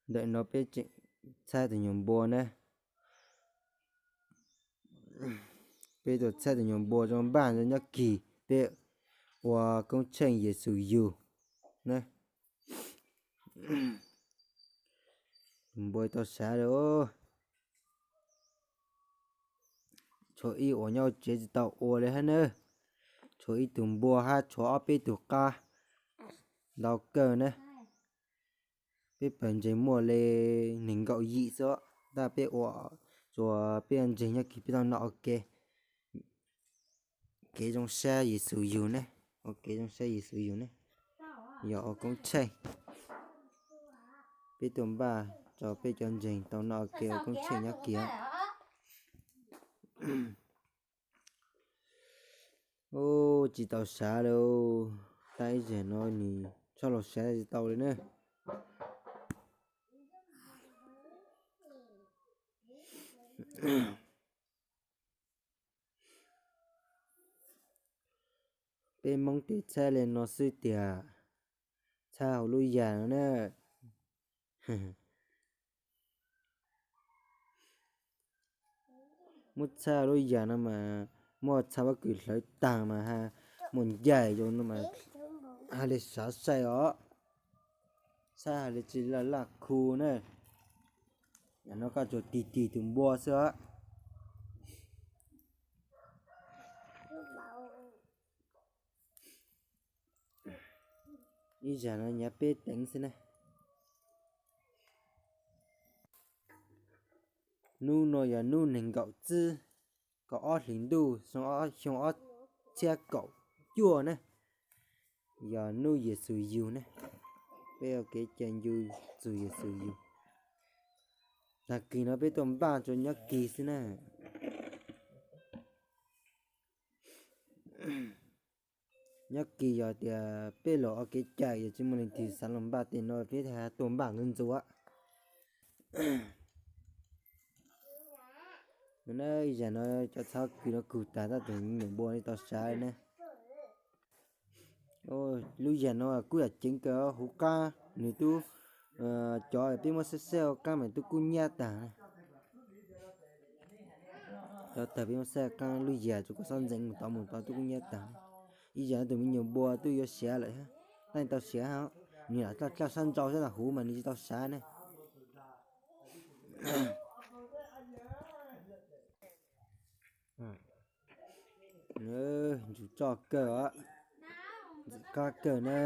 Ntawm no peb tseem txhab tus nyuag npua na. Peb tuaj txhab tus nyuag npua zoo npaj zoo nyob kis peb ua koob tsheej Yexus yug na. Tus npua tau sav lawm. Tshuav ib uas nyob tsev tsis tau ua li hab na. Tshuav ib tug npua hab tshuav ob peb tug qab ntau kawg na. Peb pawg ntseeg muaj li nees nkaum yim xwb, tab peb ua, tsuas peb ntseeg nyob kis peb tau noj ua ke. Kev zoo sab Yexus yug ne, ua kev zoo sab Yexus yug ne, yog ua koob tsheej. Peb tuaj npaj rau peb cov ntseeg tau noj ua ke ua koob tsheej nyob kis. Ub, tsis tau sav li, tab ib zag no nws txhob los sav tsis tau li na. Peb Hmoob tes txhab li no xwb tiag, txhab hauv lub yas no na. Muab txhab lub yas no mas muaj txhab pob kws hlawv tag mas ha, muaj ncaig zoo no mas ha li sav sai os. Txhab ha li tsis laj laj khu na. Yam no koj tsuas tig tig tus npua xwb os. Ib zag no nyav peb teev xwb na. Hnub no yog hnub nees nkaum tsib, kaum ob hlis ntuj xyoo ob txhiab kaum cuaj na, yog hnub Yexus yug ne. Peb ua kev cai ncu txug Yexus yug. Tag kis no peb tuaj npaj tsuas nyob kis xwb na. Nyob kis yog tias peb los ua kev cai yog tsis muaj leej twg xav los npaj tej no peb thiaj tuaj npaj ntxuav ntxuav. Ib zag no cov txhab kws no kug tag tab tus me nyuam npua li tau sav ne. Lub yag no kuj yam ceev kawg, huv qab nws tub, cov peb muab saib saib huv qab mas tub kub nyab tag. Cov tawg peb muab saib qaab lub yag tsuas koj xob ntxeev mus tod mus tod tub kub nyab tag. Ib zag no tus me nyuam npua twb yuav siav lawm, tab tau siav, nws lam dlaj sab nrau sab huv mas nws tsis tau sav ne. Ntsws tsoj kawg os, ntxim qab kawg na.